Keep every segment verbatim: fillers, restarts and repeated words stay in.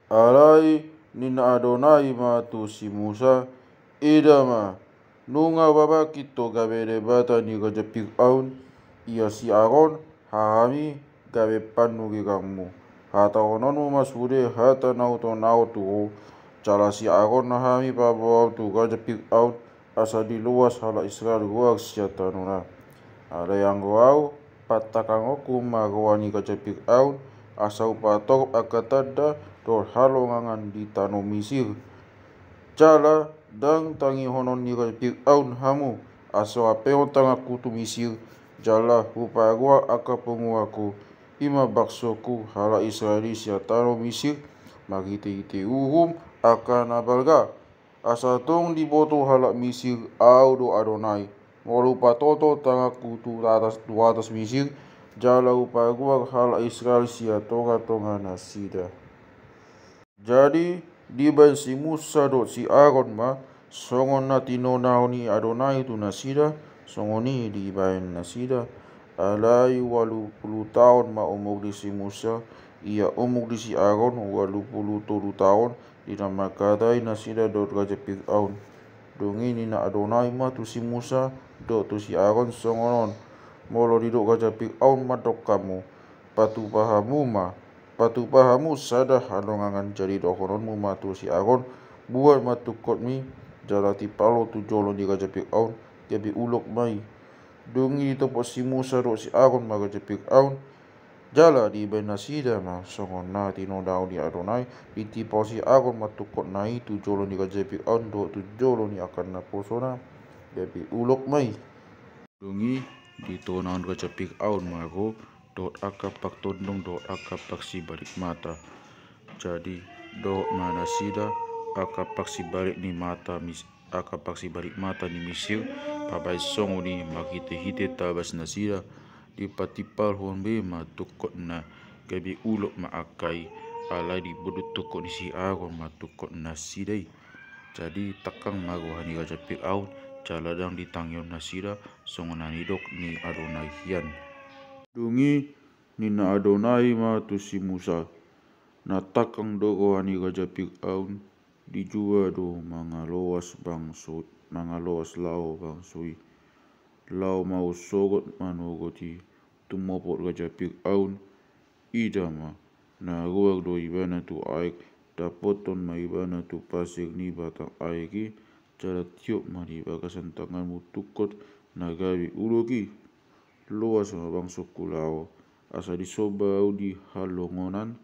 Alai ninna Adonai ma tu si Musa, ida ma, nunga babangkit do gabe Debata ni raja Piraun, ia si Aron, hami gabe panuriranmu. Hatahononmu ma sude hata na hutonahon tu ho, jala si Aron hami paboaon tu raja Piraun, asa diloas halak Israel goar sian tanona. Alai anggo au, pantakangonku ma roha ni raja Piraun, asa hupatorop angka tanda dohot halongangan di tano Misir. Jala ndang tangihonon ni raja Piraun hamu, asa huampehon tanganku tu Misir, jala hupagoar angka punguanku, i ma bangsongku halak Israel i sian tano Misir, marhitehite uhum angka na balga. Asa tong diboto halak Misir, au do Adonai, molo hupatoto tanganku tu atas, tu atas Misir, jala hupagoar halak Israel sian tongatonganasida. Jadi dibaen si Musa dohot si Aron ma songon na tinonahon ni Adonai tu nasida, songon i dibaen nasida. Alai ualu pulu taon ma umur ni si Musa, ia umur ni si Aron ualu pulu tolu taon, di na mangkatai nasida dohot raja Piraun. Dung i ninna Adonai ma tu si Musa dohot tu si Aron songon on, molo didok raja Piraun mandok hamu, patupa hamu ma, patupa hamu sada halongangan, jadi dohononmu ma tu si Aron, buat ma tungkotmi, jala timpal ho tu jolo ni raja Piraun, gabe ulok ma i. Dung i ditopot si Musa dohot si Aron ma raja Piraun, jala dibaen nasida ma songon na tinonahon ni Adonai, ditimpal si Aron ma tungkotna i tu jolo ni raja Piraun dohot tu jolo ni angka naposona, gabe ulok ma i. Dung i ditonahon raja Piraun ma ro dohot angka partondong dohot angka parsibalik mata. Jadi dohot ma nasida angka parsibalik ni mata Mis-, angka parsibalik mata ni Misir, pabaen songon i marhitehite tabas nasida, dipatimpalhon be ma tungkotna, gabe ulok ma angka i, alai dibondut tungkot ni si Aron ma tungkotnasida i. Jadi tangkang ma roha ni raja Piraun, jala ndang ditangihon nasida, songon na nidok ni Adonai hian. Dung i ninna Adonai ma tu si Musa, na tangkang do roha ni raja Piraun, dijua do mangaloas bangso, mangaloas laho bangso i. Laho ma husogot manorot i, tumopot raja Piraun, ida ma, na ruar do ibana tu aek, dapothon ma ibana tu pasir ni batang aek i, jala tiop ma di bagasan tanganmu tungkot na gabe ulok i. Loas ma bangsongku laho, asa disomba au di halongonan,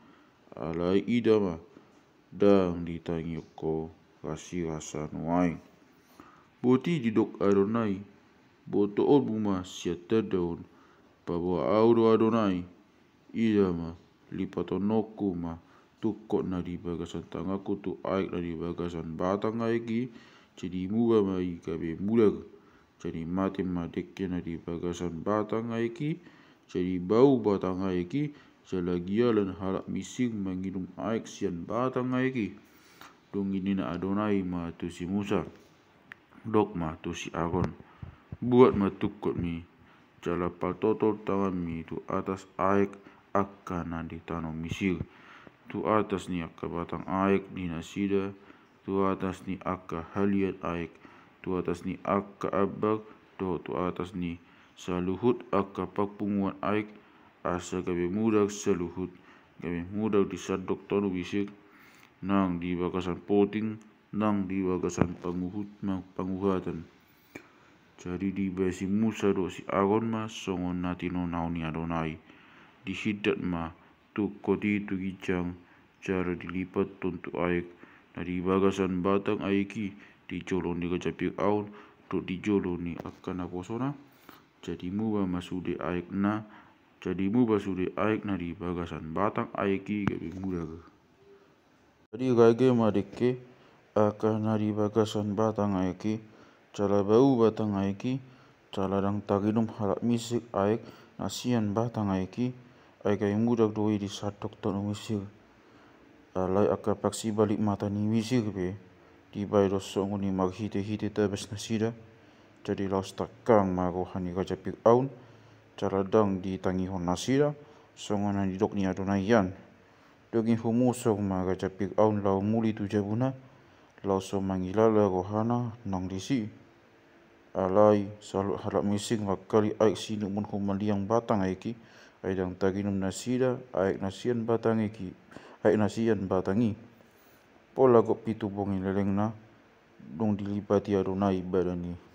alai ida ma, ndang ditangihon ho rasirasa nuaeng. Boti didok Adonai, botoonmu ma sian tanda on, paboa au do Adonai, ida ma, lipathononku ma tungkot na di bagasan tanganku tu aek na di bagasan batang aek i, jadi muba ma i gabe mudar. Jadi mate ma dengke na di bagasan batang aek i, jadi bau batang aek i, jala gialan halak Misir manginum aek sian batang aek i. Dung i ninna Adonai ma tu si Musa, dok ma tu si Aron, buat ma tungkotmi, jala patoto tanganmi tu atas aek angka na di tano Misir, tu atas ni angka batang aek ni nasida, tu atas ni angka halian aek, tu atas ni angka ambar, dohot tu atas ni saluhut angka parpunguan aek, asa gabe mudar saluhut, gabe mudar di sandok tano Misir, nang di bagasan poting, nang di bagasan panguhut, nang panguhatan. Jadi dibaen si Musa dohot si Aron ma songon na tinonahon ni Adonai. Disindat ma tungkot i tu ginjang, jala dilipathon tu aek na di bagasan batang aek i, di jolo ni raja Piraun dohot di jolo ni angka naposona. Jadi muba ma sude aek na, jadi muba sude aek na di bagasan batang aek i gabe mudar. Jadi rage ma dengke angka na di bagasan batang aek i, jala bau batang aek i, jala ndang tarinum halak Misir aek na sian batang aek i, ai gabe mudar do i di sandok tano Misir. Alai angka parsibalik mata ni Misir pe dibaen do songon i marhitehite tabas nasida. Jadi laos tangkang ma roha ni raja Piraun, jala ndang ditangihon nasida, songon na nidok ni Adonai hian. Dung i humosok ma Raja Firaun laho muli tu jabuna, laho so mangilala rohana nang disi. Alai saluhut halak miskin mangkali aek sinuman humaliang batang aek i, ai ndang tarinum nasida aek na sian batang aek i, aek na sian batang i. Pola gok pitu bongi lelengna, dung dilipati Adonai badan ni